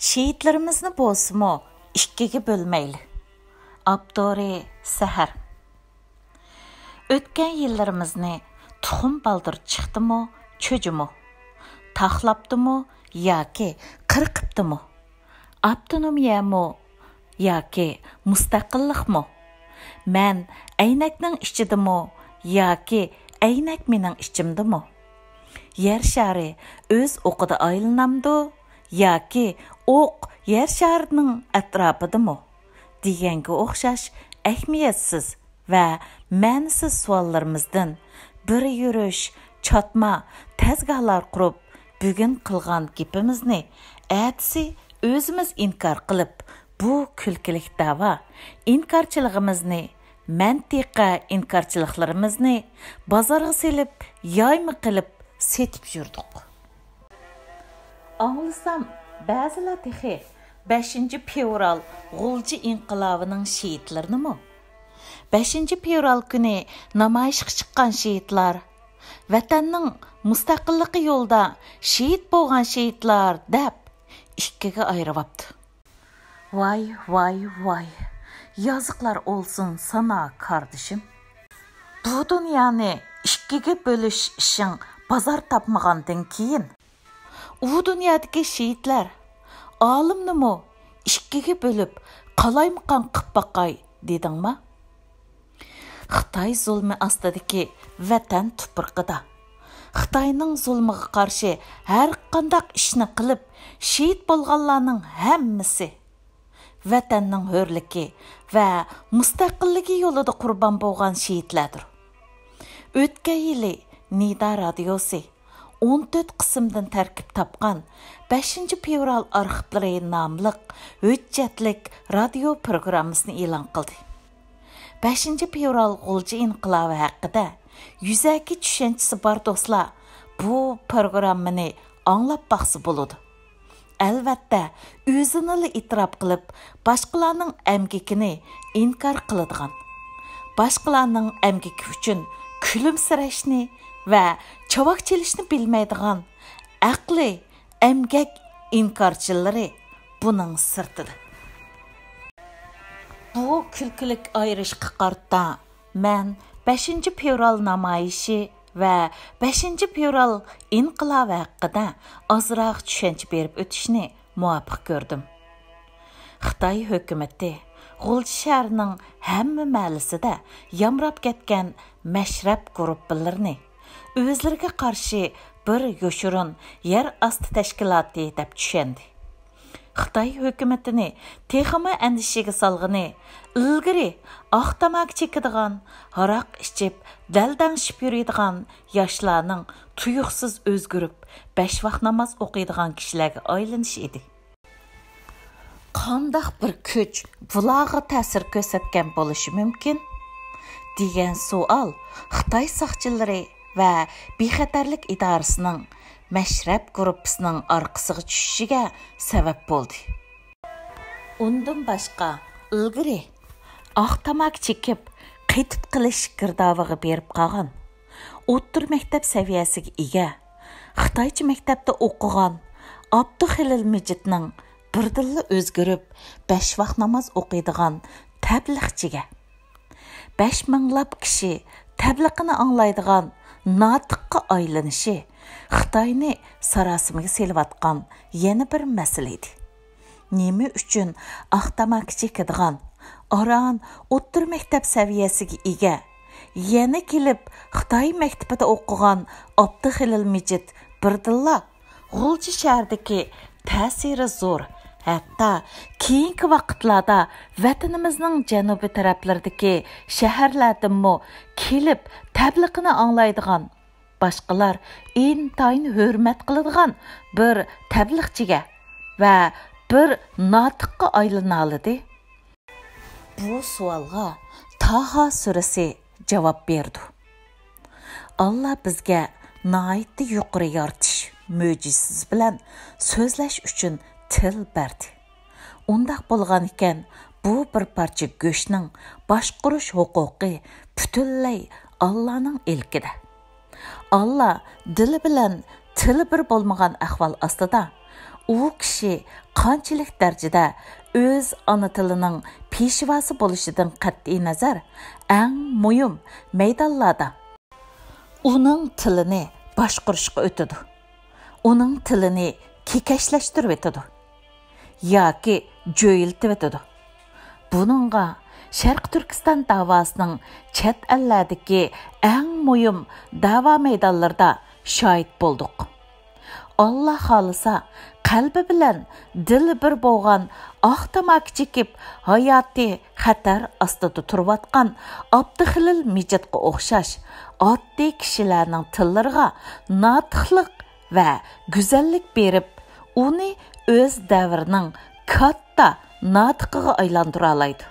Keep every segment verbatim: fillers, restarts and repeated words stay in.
شېھىتلىرىمىزنى بولسىمۇ ئىككىگە بۆلمەيلى. ئاپتورى سەھەر. ئۆتكەن يىللىرىمىزنى تۇخۇم بالدۇر چىقتىمۇ، چۆجىمۇ؟ تاقلاپتىمۇ ياكى قىرقىپتىمۇ؟ ئاپتونومىيەمۇ ياكى مۇستەقىللىقمۇ؟ مەن ئەينەكنىڭ ئىچىدىمۇ ياكى ئەينەك مېنىڭ ئىچىمدىمۇ؟ يەر شارى ئۆز ئوقىدا ئايلىنامدۇ ياكى ئوق يەر شارىنىڭ ئەتراپىدىمۇ؟ دېگەنگە ئوخشاش ئەھمىيەتسىز ۋە مەنىسىز سوئاللىرىمىزدىن بىر يۈرۈش، چاتما، تەزگاھلار قۇرۇپ، بۈگۈن قىلغان گېپىمىزنى ئەتىسى ئۆزىمىز ئىنكار قىلىپ، بۇ كۈلكىلىك دەۋا ئىنكارچىلىقىمىزنى، مەنتىقە ئىنكارچىلىقلىرىمىزنى بازارغا سېلىپ، يايما قىلىپ سېتىپ يۈردۇق. ئاڭلىسام، بەزىلەر تېخى بەشىنچى فېۋرال غۇلجا ئىنقىلابىنىڭ شېھىتلىرىنىمۇ، بەشىنچى فېۋرال كۈنى نامايىشقا چىققان شېھىتلار، ۋەتەننىڭ مۇستەقىللىقى يولىدا شېھىت بولغان شېھىتلار دەپ ئىككىگە ئايرىۋاپتۇ. ۋاي، ۋاي، ۋاي، يازىقلار ئولسۇن سانا كاردىشىم. بۇ دۇنيانى ئىككىگە بۆلۈش ئىشىڭ بازار تاپمىغاندىن كېيىن، ئۇ دۇنيادىكى شېھىتلەر، ئالىمنىمۇ ئىككىگە بۆلۈپ، قالايمىقان قىپ باقاي دېدىڭما؟ خىتاي زۇلمى ئاستىدىكى ۋەتەن تۇپرىقىدا، خىتاينىڭ زۇلمىغا قارشى ھەرقانداق ئىشنى قىلىپ، شېھىت بولغانلارنىڭ ھەممىسى ۋەتەننىڭ ھۆرلۈكى ۋە مۇستەقىللىكى يولىدا قۇربان بولغان شېھىتلەردۇر. ئۆتكەن يىلى نىدا رادىيوسى ئون تۆت قىسىمدىن تەركىب تاپقان بەشىنچى فېۋرال ئارخىپلىرى ناملىق ھۆججەتلىك رادىيو پروگراممىسىنى ئېلان قىلدى. بەشىنچى فېۋرال غۇلجا ئىنقىلابى ھەققىدە يۈزەكى چۈشەنچىسى بار دوستلار بۇ پروگراممىنى ئاڭلاپ باقسا بولىدۇ. ئەلۋەتتە، ئۆزىنىلا ئېتىراپ قىلىپ، باشقىلارنىڭ ئەمگىكىنى ئىنكار قىلىدىغان، باشقىلارنىڭ ئەمگىكى ئۈچۈن كۈلۈمسىرەشنى ۋە چاۋاك چېلىشنى بىلمەيدىغان ئەقلىي ئەمگەك ئىنكارچىلىرى بۇنىڭ سىرتىدا. بۇ كۈلكىلىك ئايرىشقا قارىتا، مەن بەشىنچى فېۋرال نامايىشى ۋە بەشىنچى فېۋرال ئىنقىلابى ھەققىدە ئازراق چۈشەنچە بېرىپ ئۆتۈشنى مۇۋاپىق كۆردۈم. خىتاي ھۆكۈمىتى غۇلجا شەھىرىنىڭ ھەممە مەھەللىسىدە يامراپ كەتكەن مەشرەپ گۇرۇپپىلىرىنى ئۆزلىرىگە قارشى بىر يوشۇرۇن يەر ئاستى تەشكىلاتى دەپ چۈشەندى. خىتاي ھۆكۈمىتىنى تېخىمۇ ئەندىشىگە سالغىنى، ئىلگىرى ئاق تاماكا چېكىدىغان، ھاراق ئىچىپ، دەلدەڭشىپ يۈرىدىغان ياشلارنىڭ تۇيۇقسىز ئۆزگىرىپ، بەش ۋاق ناماز ئوقۇيدىغان كىشىلەرگە ئايلىنىشى ئىدى. قانداق بىر كۈچ بۇلارغا تەسىر كۆرسەتكەن بولۇشى مۇمكىن؟ دېگەن سوئال خىتاي ساقچىلىرى ۋە بىخەتەرلىك ئىدارىسىنىڭ مەشرەپ گۇرۇپپىسىنىڭ ئارقىسىغا چۈشۈشىگە سەۋەب بولدى. ئۇندىن باشقا، ئىلگىرى ئاق تاماكا چېكىپ، قېتىپ قېلىش گىردابىغا بېرىپ قالغان، ئوتتۇرا مەكتەپ سەۋىيەسىگە ئىگە، خىتايچە مەكتەپتە ئوقۇغان ئابدۇخېلىل مىجىتنىڭ بىردىنلا ئۆزگىرىپ، بەش ۋاق ناماز ئوقۇيدىغان تەبلىغچىگە، بەش مىڭلاپ كىشى تەبلىغىنى ئاڭلايدىغان ناتىققا ئايلىنىشى خىتاينى ساراسىمىگە سېلىۋاتقان يەنە بىر مەسىلە ئىدى. نېمە ئۈچۈن ئاق تاماكا چېكىدىغان، ئاران ئوتتۇرا مەكتەپ سەۋىيەسىگە ئىگە، يەنە كېلىپ خىتاي مەكتىپىدە ئوقۇغان ئابدۇخېلىل مىجىت بىردىنلا غۇلجا شەھىرىدىكى تەسىرى زور، ھەتتا كېيىنكى ۋاقىتلاردا ۋەتىنىمىزنىڭ جەنۇبىي تەرەپلىرىدىكى شەھەرلەردىنمۇ كېلىپ تەبلىغنى ئاڭلايدىغان، باشقىلار ئىنتايىن ھۆرمەت قىلىدىغان بىر تەبلىغچىگە ۋە بىر ناتىققا ئايلىنالىدى؟ بۇ سوئالغا تاھا سۈرىسى جاۋاب بېرىدۇ. ئاللا بىزگە ناھايىتى يۇقىرى يارىتىش مۆجىزىسى بىلەن سۆزلەش ئۈچۈن تىل بەردى. ئۇنداق بولغانىكەن، بۇ بىر پارچە گۆشنىڭ باشقۇرۇش ھوقۇقى پۈتۈنلەي ئاللانىڭ ئىلكىدە. ئاللا دىلى بىلەن تىلى بىر بولمىغان ئەھۋال ئاستىدا، ئۇ كىشى قانچىلىك دەرىجىدە ئۆز ئانا تىلىنىڭ پېشۋاسى بولۇشىدىن قەتئىينەزەر، ئەڭ مۇھىم مەيدانلاردا ئۇنىڭ تىلىنى باشقۇرۇشقا ئۆتىدۇ. ئۇنىڭ تىلىنى كېكەچلەشتۈرۈۋېتىدۇ ياكى جۆيلىتىۋېتىدۇ. بۇنىڭغا شەرقىي تۈركىستان داۋاسىنىڭ چەت ئەللەردىكى ئەڭ مۇھىم داۋا مەيدانلىرىدا شاھىت بولدۇق. ئاللا خالىسا، قەلبى بىلەن دىلى بىر بولغان، ئاق تاماكا چېكىپ، ھاياتى خەتەر ئاستىدا تۇرۇۋاتقان ئابدۇخېلىل مىجىتقا ئوخشاش ئاددىي كىشىلەرنىڭ تىللىرىغا ناتىقلىق ۋە گۈزەللىك بېرىپ، ئۇنى ئۆز دەۋرىنىڭ كاتتا ناتىقىغا ئايلاندۇرالايدۇ.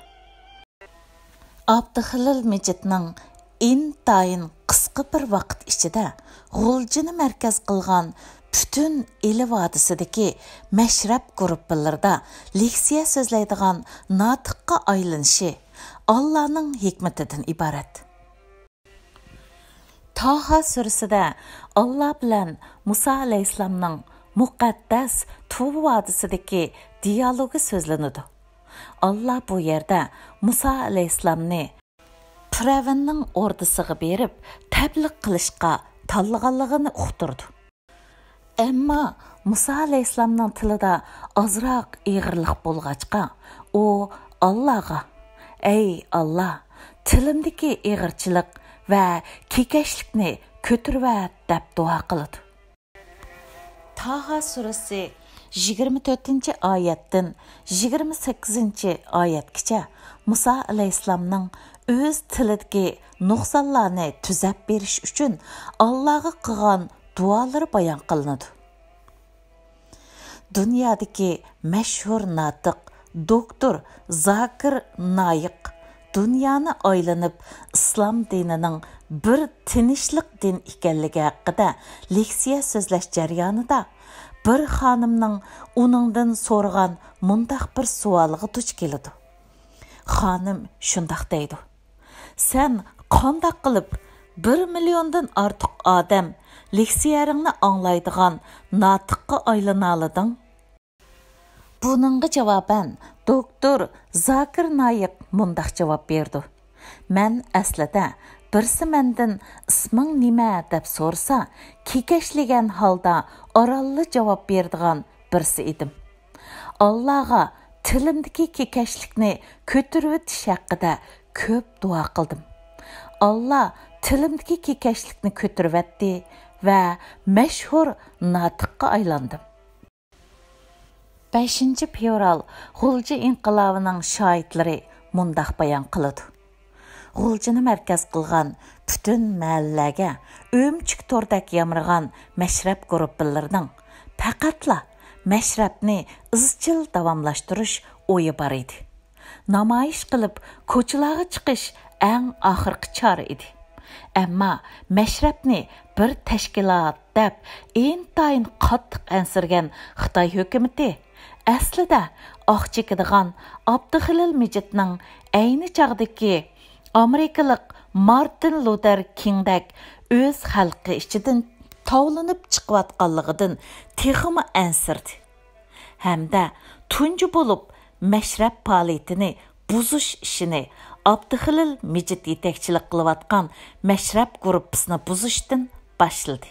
ئابدۇخېلىل مىجىتنىڭ ئىنتايىن قىسقا بىر ۋاقىت ئىچىدە غۇلجىنى مەركەز قىلغان پۈتۈن ئىلى ۋادىسىدىكى مەشرەپ گۇرۇپپىلىرىدا لېكسىيە سۆزلەيدىغان ناتىققا ئايلىنىشى ئاللانىڭ ھېكمىتىدىن ئىبارەت. تاھا سۈرىسىدە ئاللا بىلەن مۇسا ئەلەيھىسسالامنىڭ مۇقەددەس تۇۋا ۋادىسىدىكى دىيالوگى سۆزلىنىدۇ. ئاللا بۇ يەردە مۇسا ئەلەيھىسسالامنى پىرئەۋننىڭ ئوردىسىغا بېرىپ تەبلىغ قىلىشقا تاللىغانلىقىنى ئۇقتۇرىدۇ. ئەمما مۇسا ئەلەيھىسسالامنىڭ تىلىدا ئازراق ئېغىرلىق بولغاچقا، ئۇ ئاللاغا، «ئەي ئاللا، تىلىمدىكى ئېغىرچىلىق ۋە كېكەچلىكنى كۆتۈرۈۋەت» دەپ دۇئا قىلىدۇ. تاھا سۈرىسى يىگىرمە تۆتىنچى ئايەتتىن يىگىرمە سەككىزىنچى ئايەتكىچە مۇسا ئەلەيھىسسالامنىڭ ئۆز تىلىدىكى نۇقسانلارنى تۈزەپ بېرىش ئۈچۈن ئاللاغا قىلغان دۇئالىرى بايان قىلىنىدۇ. دۇنيادىكى مەشھۇر ناتىق دوكتور زاكىر نايىق دۇنيانى ئايلىنىپ، ئىسلام دىنىنىڭ بىر تىنچلىق دىن ئىكەنلىكى ھەققىدە لېكسىيە سۆزلەش جەريانىدا، بىر خانىمنىڭ ئۇنىڭدىن سورىغان مۇنداق بىر سوئالىغا دۇچ كېلىدۇ. خانىم شۇنداق دەيدۇ: «سەن قانداق قىلىپ بىر مىليوندىن ئارتۇق ئادەم لېكسىيەرىڭنى ئاڭلايدىغان ناتىققا ئايلىنالىدىڭ؟» بۇنىڭغا جاۋابەن دوكتور زاكىر نايىق مۇنداق جاۋاب بېرىدۇ: «مەن ئەسلىدە بىرسى مەندىن، 'ئىسمىڭ نېمە؟' دەپ سورىسا، كېكەچلىگەن ھالدا ئارانلا جاۋاب بېرىدىغان بىرسى ئىدىم. ئاللاغا تىلىمدىكى كېكەچلىكنى كۆتۈرۈۋېتىش ھەققىدە كۆپ دۇئا قىلدىم. ئاللا تىلىمدىكى كېكەچلىكنى كۆتۈرۈۋەتتى ۋە مەشھۇر ناتىققا ئايلاندىم.» بەشىنچى فېۋرال غۇلجا ئىنقىلابىنىڭ شاھىتلىرى مۇنداق بايان قىلىدۇ: «غۇلجىنى مەركەز قىلغان پۈتۈن مەھەللىلەرگە ئۆمۈچۈك توردەك يامرىغان مەشرەپ گۇرۇپپىلىرىنىڭ پەقەتلا مەشرەپنى ئىزچىل داۋاملاشتۇرۇش ئويى بار ئىدى. نامايىش قىلىپ، كوچىلارغا چىقىش ئەڭ ئاخىرقى چارە ئىدى. ئەمما مەشرەپنى بىر تەشكىلات دەپ ئىنتايىن قاتتىق ئەنسىرىگەن خىتاي ھۆكۈمىتى ئەسلىدە ئاق چېكىدىغان ئابدۇخېلىل مىجىتنىڭ ئەينى چاغدىكى ئامېرىكىلىق مارتىن لۇتېر كىڭدەك ئۆز خەلقى ئىچىدىن تاۋلىنىپ چىقىۋاتقانلىقىدىن تېخىمۇ ئەنسىرىدى ھەمدە تۇنجى بولۇپ مەشرەپ پائالىيىتىنى بۇزۇش ئىشىنى ئابدۇخېلىل مىجىت يېتەكچىلىك قىلىۋاتقان مەشرەپ گۇرۇپپىسىنى بۇزۇشتىن باشلىدى.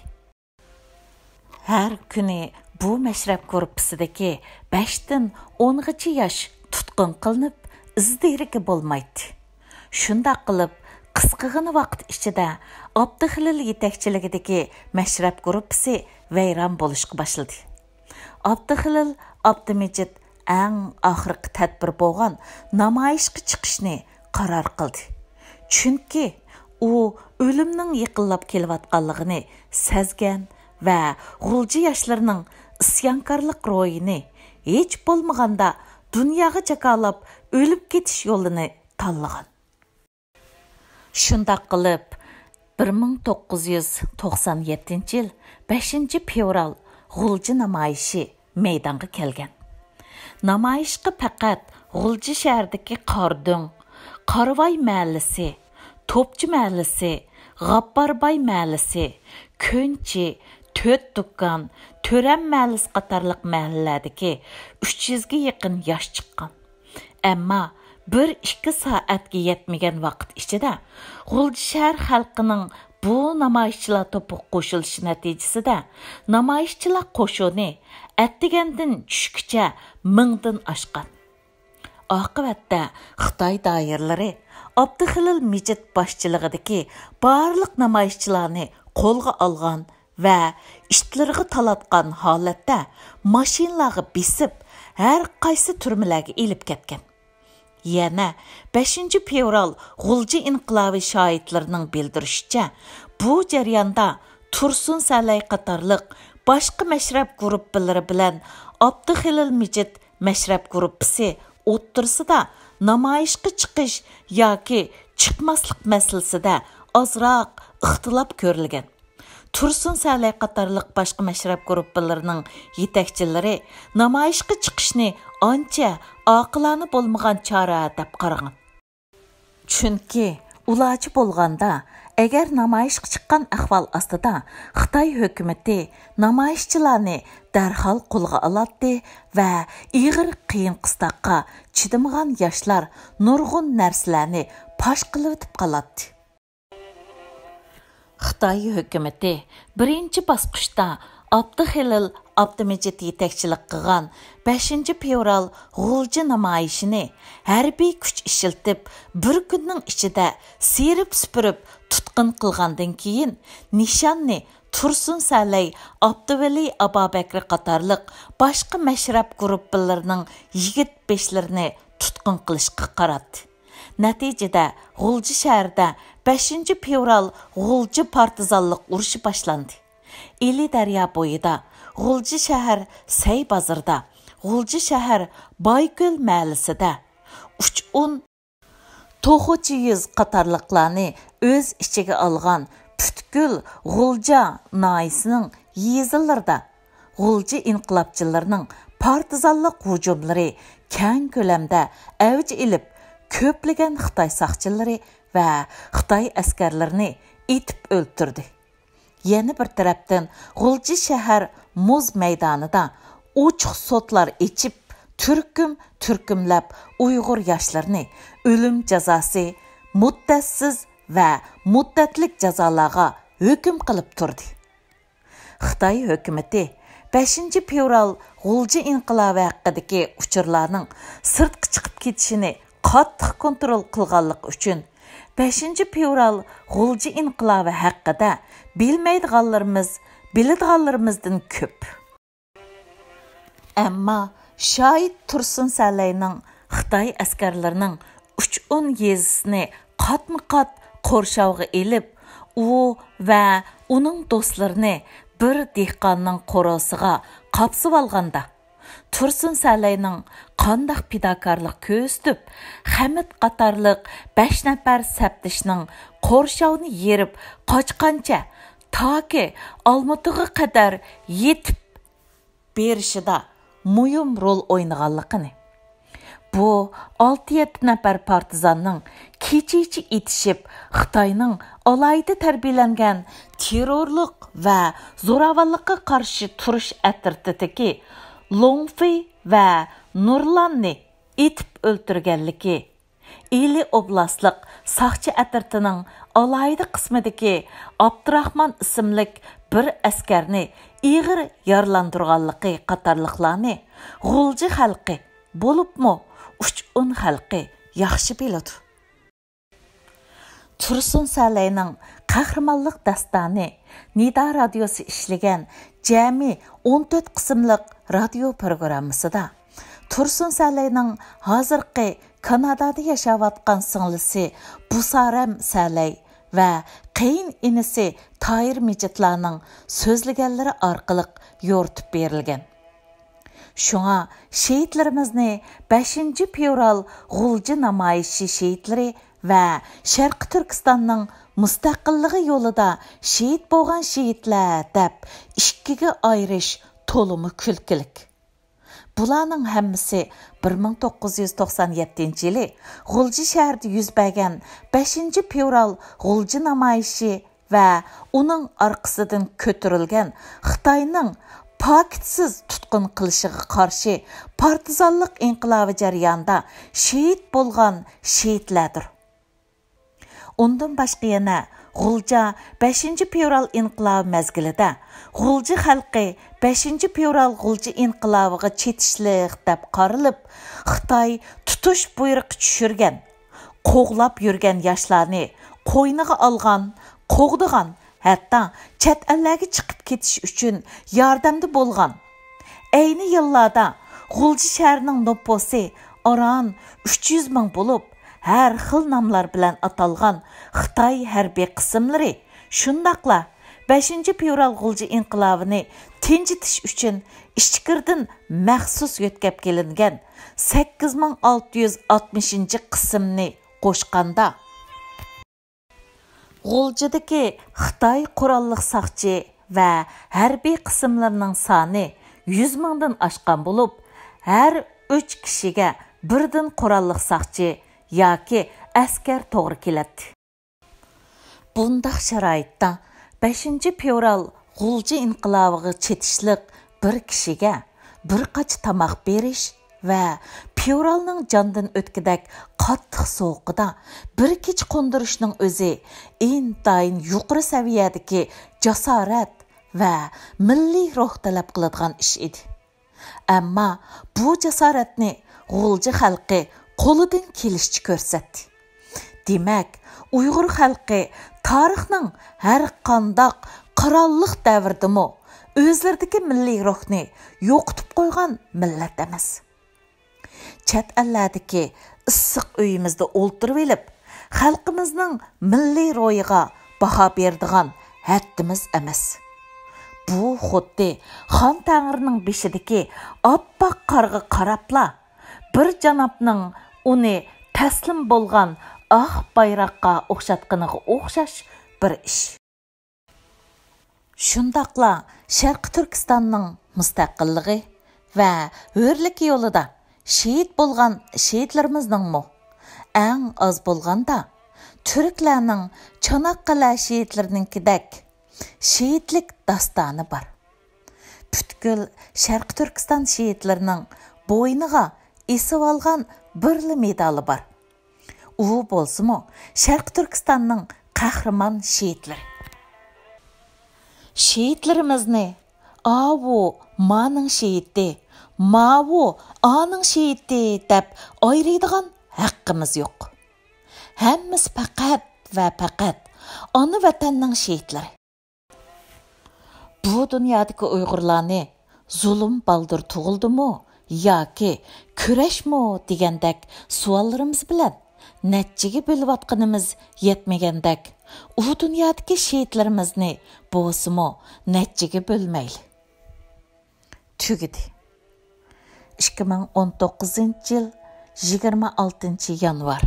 ھەر كۈنى بۇ مەشرەپ گۇرۇپپىسىدىكى بەشتىن ئونغىچە ياش تۇتقۇن قىلىنىپ، ئىز-دېرىكى بولمايتتى. شۇنداق قىلىپ، قىسقىغىنە ۋاقىت ئىچىدە ئابدۇخېلىل يېتەكچىلىكىدىكى مەشرەپ گۇرۇپپىسى ۋەيران بولۇشقا باشلىدى. ئابدۇخېلىل ئابدۇمىجىت ئەڭ ئاخىرقى تەدبىر بولغان نامايىشقا چىقىشنى قارار قىلدى. چۈنكى ئۇ ئۆلۈمنىڭ يېقىنلاپ كېلىۋاتقانلىقىنى سەزگەن ۋە غۇلجا ياشلىرىنىڭ ئىسيانكارلىق روھىنى، ھېچ بولمىغاندا دۇنياغا جاكارلاپ ئۆلۈپ كېتىش يولىنى تاللىغان. شۇنداق قىلىپ، بىر مىڭ توققۇز يۈز توقسان يەتتىنچى يىل بەشىنچى فېۋرال غۇلجا نامايىشى مەيدانغا كەلگەن. نامايىشقا پەقەت غۇلجا شەھىرىدىكى قارادۆڭ، قارىۋاي مەھەللىسى، توپچى مەھەللىسى، غاپپارباي مەھەللىسى، كۆنچى، تۆت دۇكان، تۆرەم مەھەللىسى قاتارلىق مەھەللىلەردىكى ئۈچ يۈزگە يېقىن ياش چىققان. ئەمما بىر ئىككى سائەتكە يەتمىگەن ۋاقىت ئىچىدە، غۇلجا شەھەر خەلقىنىڭ بۇ نامايىشچىلار توپىغا قوشۇلۇشى نەتىجىسىدە، نامايىشچىلار قوشۇنى ئەتىگەندىن چۈشكىچە مىڭدىن ئاشقان. ئاقىۋەتتە خىتاي دائىرىلىرى ئابدۇخېلىل مىجىت باشچىلىقىدىكى بارلىق نامايىشچىلارنى قولغا ئالغان ۋە ئىتلىرىغا تالاتقان ھالەتتە ماشىنىلارغا بېسىپ، ھەر قايسى تۈرمىلەرگە ئېلىپ كەتكەن. يەنە بەشىنچى فېۋرال غۇلجا ئىنقىلابى شاھىتلىرىنىڭ بىلدۈرۈشىچە، بۇ جەرياندا تۇرسۇن سەلەي قاتارلىق باشقا مەشرەپ گۇرۇپپىلىرى بىلەن ئابدۇخېلىل مىجىت مەشرەپ گۇرۇپپىسى ئوتتۇرىسىدا نامايىشقا چىقىش ياكى چىقماسلىق مەسىلىسىدە ئازراق ئىختىلاپ كۆرۈلگەن. تۇرسۇن سەلەي قاتارلىق باشقا مەشرەپ گۇرۇپپىلىرىنىڭ يېتەكچىلىرى نامايىشقا چىقىشنى ئانچە ئاقىلانە بولمىغان چارە دەپ قارىغان. چۈنكى ئۇلارچە بولغاندا، ئەگەر نامايىشقا چىققان ئەھۋال ئاستىدا خىتاي ھۆكۈمىتى نامايىشچىلارنى دەرھال قولغا ئالاتتى ۋە ئېغىر قىيىن-قىستاققا چىدىمىغان ياشلار نۇرغۇن نەرسىلەرنى پاش قىلىۋېتىپ قالاتتى. خىتاي ھۆكۈمىتى بىرىنچى باسقۇچتا ئابدۇخېلىل ئابدۇمىجىت يېتەكچىلىك قىلغان بەشىنچى فېۋرال غۇلجا نامايىشىنى ھەربىي كۈچ ئىشلىتىپ، بىر كۈننىڭ ئىچىدە سىيرىپ سۈپۈرۈپ تۇتقۇن قىلغاندىن كېيىن، نىشاننى تۇرسۇن سەلەي، ئابدۇۋەلى ئابابەكرى قاتارلىق باشقا مەشرەپ گۇرۇپپىلىرىنىڭ يىگىت بېشلىرىنى تۇتقۇن قىلىشقا قاراتتى. نەتىجىدە، غۇلجا شەھىرىدە بەشىنچى فېۋرال غۇلجا پارتىزانلىق ئۇرۇشى باشلاندى. ئىلى دەريا بويىدا، غۇلجا شەھەر سەي بازىرىدا، غۇلجا شەھەر بايكۆل مەھەللىسىدە، ئۇچ ئون، توخۇچى يۈز قاتارلىقلارنى ئۆز ئىچىگە ئالغان پۈتكۈل غۇلجا ناھىيىسىنىڭ يېزىلىرىدا غۇلجا ئىنقىلابچىلىرىنىڭ پارتىزانلىق ھۇجۇملىرى كەڭ كۆلەمدە ئەۋج ئېلىپ، كۆپلىگەن خىتاي ساقچىلىرى ۋە خىتاي ئەسكەرلىرىنى ئېتىپ ئۆلتۈردى. يەنە بىر تەرەپتىن، غۇلجا شەھەر مۇز مەيدانىدا ئوچۇق سوتلار ئېچىپ، تۈركۈم-تۈركۈملەپ ئۇيغۇر ياشلىرىنى ئۆلۈم جازاسى، مۇددەتسىز ۋە مۇددەتلىك جازالارغا ھۆكۈم قىلىپ تۇردى. خىتاي ھۆكۈمىتى بەشىنچى فېۋرال غۇلجا ئىنقىلابى ھەققىدىكى ئۇچۇرلارنىڭ سىرتقا چىقىپ كېتىشىنى قاتتىق كونترول قىلغانلىقى ئۈچۈن، بەشىنچى فېۋرال غۇلجا ئىنقىلابى ھەققىدە بىلمەيدىغانلىرىمىز، بىلىدىغانلىرىمىزدىن كۆپ. ئەمما شاھىت تۇرسۇن سەلەينىڭ خىتاي ئەسكەرلىرىنىڭ ئۇچ ئون يېزىسىنى قاتمۇ قات قورشاۋغا ئېلىپ، ئۇ ۋە ئۇنىڭ دوستلىرىنى بىر دېھقاننىڭ قورۇسىغا قاپسىۋالغاندا، تۇرسۇن سەلەينىڭ قانداق پىداكارلىق كۆرسىتىپ، خەمىت قاتارلىق بەش نەپەر سەپدىشىنىڭ قورشاۋنى يېرىپ قاچقانچە، تاكى ئالمۇتىغا قەدەر يېتىپ بېرىشىدا مۇھىم رول ئوينىغانلىقىنى، بۇ ئالتە يەتتە نەپەر پارتىزاننىڭ كېچىچە ئېتىشىپ، خىتاينىڭ ئالاھىدە تەربىيەلەنگەن تېررورلۇق ۋە زوراۋانلىققا قارشى تۇرۇش ئەترىتىدىكى لوڭفېي ۋە نۇرلاننى ئېتىپ ئۆلتۈرگەنلىكى، ئىلى ئوبلاستلىق ساقچى ئەترىتىنىڭ ئالاھىدە قىسمىدىكى ئابدۇراخمان ئىسىملىك بىر ئەسكەرنى ئېغىر يارىلاندۇرغانلىقى قاتارلىقلارنى غۇلجا خەلقى، بولۇپمۇ ئۇچ ئون خەلقى ياخشى بىلىدۇ. تۇرسۇن سەلەينىڭ قەھرىمانلىق داستانى نىدا رادىيوسى ئىشلىگەن جەمئىي ئون تۆت قىسىملىق رادىيو پروگراممىسىدا تۇرسۇن سەلەينىڭ ھازىرقى كانادادا ياشاۋاتقان سىڭلىسى بۇسارەم سەلەي ۋە قېيىن ئىنىسى تاھىر مىجىتلارنىڭ سۆزلىگەنلىرى ئارقىلىق يورۇتۇپ بېرىلگەن. شۇڭا شېھىتلىرىمىزنى بەشىنچى فېۋرال غۇلجا نامايىشى شېھىتلىرى ۋە شەرقىي تۈركىستاننىڭ مۇستەقىللىقى يولىدا شېھىت بولغان شېھىتلەر دەپ ئىككىگە ئايرىش تولىمۇ كۈلكىلىك. بۇلارنىڭ ھەممىسى بىر مىڭ توققۇز يۈز توقسان يەتتىنچى يىلى غۇلجا شەھىرىدە يۈز بەرگەن بەشىنچى فېۋرال غۇلجا نامايىشى ۋە ئۇنىڭ ئارقىسىدىن كۆتۈرۈلگەن خىتاينىڭ پاكىتسىز تۇتقۇن قىلىشىغا قارشى پارتىزانلىق ئىنقىلابى جەريانىدا شېھىت بولغان شېھىتلەردۇر. ئۇندىن باشقا يەنە غۇلجا بەشىنچى فېۋرال ئىنقىلابى مەزگىلىدە غۇلجا خەلقى بەشىنچى فېۋرال غۇلجا ئىنقىلابىغا چېتىشلىق دەپ قارىلىپ، خىتاي تۇتۇش بۇيرۇقى چۈشۈرگەن، قوغلاپ يۈرگەن ياشلارنى قوينىغا ئالغان، قوغدىغان، ھەتتا چەت ئەللەرگە چىقىپ كېتىش ئۈچۈن ياردەمدە بولغان. ئەينى يىللاردا غۇلجا شەھىرىنىڭ نوپۇسى ئاران ئۈچ يۈز مىڭ بولۇپ، ھەر خىل ناملار بىلەن ئاتالغان خىتاي ھەربىي قىسىملىرى شۇنداقلا بەشىنچى فېۋرال غۇلجا ئىنقىلابىنى تىنجىتىش ئۈچۈن ئىچكىرىدىن مەخسۇس يۆتكەپ كېلىنگەن سەككىز مىڭ ئالتە يۈز ئاتمىشىنچى قىسىمنى قوشقاندا، غۇلجىدىكى خىتاي قوراللىق ساقچى ۋە ھەربىي قىسىملىرىنىڭ سانى يۈز مىڭدىن ئاشقان بولۇپ، ھەر ئۈچ كىشىگە بىردىن قوراللىق ساقچى ياكى ئەسكەر توغرا كېلەتتى. بۇنداق شارائىتتا بەشىنچى فېۋرال غۇلجا ئىنقىلابىغا چېتىشلىق بىر كىشىگە بىر قاچا تاماق بېرىش ۋە فېۋرالنىڭ جاندىن ئۆتكۈدەك قاتتىق سوغۇقىدا بىر كېچە قوندۇرۇشنىڭ ئۆزى ئىنتايىن يۇقىرى سەۋىيەدىكى جاسارەت ۋە مىللىي روھ تەلەپ قىلىدىغان ئىش ئىدى. ئەمما بۇ جاسارەتنى غۇلجا خەلقى قولىدىن كېلىشىچە كۆرسەتتى. دېمەك، ئۇيغۇر خەلقى تارىخنىڭ ھەر قانداق قوراللىق دەۋرىدىمۇ ئۆزلىرىدىكى مىللىي روھنى يوقىتىپ قويغان مىللەت ئەمەس. چەت ئەللەردىكى ئىسسىق ئۆيىمىزدە ئولتۇرۇۋېلىپ، خەلقىمىزنىڭ مىللىي روھىغا باھا بېرىدىغان ھەددىمىز ئەمەس. بۇ خۇددى خان تەڭرىنىڭ بېشىدىكى ئاپئاق قارغا قاراپلا، بىر جانابنىڭ ئۇنى تەسلىم بولغان ئاق بايراققا ئوخشاتقىنىغا ئوخشاش بىر ئىش. شۇنداقلا شەرقىي تۈركىستاننىڭ مۇستەقىللىقى ۋە ھۆرلۈكى يولىدا شېھىت بولغان شېھىتلىرىمىزنىڭمۇ ئەڭ ئاز بولغاندا تۈركلەرنىڭ چاناققالە شېھىتلىرىنىڭكىدەك شېھىتلىك داستانى بار. پۈتكۈل شەرقىي تۈركىستان شېھىتلىرىنىڭ بوينىغا ئېسىۋالغان بىرلا مېدالى بار. ئۇ بولسىمۇ شەرقىي تۈركىستاننىڭ قەھرىمان شېھىتلىرى. شېھىتلىرىمىزنى «ئاۋۇ مانىڭ شېھىتى، ماۋۇ ئانىڭ شېھىتى» دەپ ئايرىيدىغان ھەققىمىز يوق. ھەممىسى پەقەت ۋە پەقەت ئانا ۋەتەننىڭ شېھىتلىرى. بۇ دۇنيادىكى ئۇيغۇرلارنى زۇلۇم بالدۇر تۇغۇلدىمۇ ياكى كۈرەشمۇ دېگەندەك سوئاللىرىمىز بىلەن نەچچىگە بۆلۈۋاتقىنىمىز يەتمىگەندەك، ئۇ دۇنيادىكى شېھىتلىرىمىزنى بولسىمۇ نەچچىگە بۆلمەيلى. تۈگىدى. ئىككى مىڭ ئون توققۇزىنچى يىل، يىگىرمە ئالتىنچى يانۋار.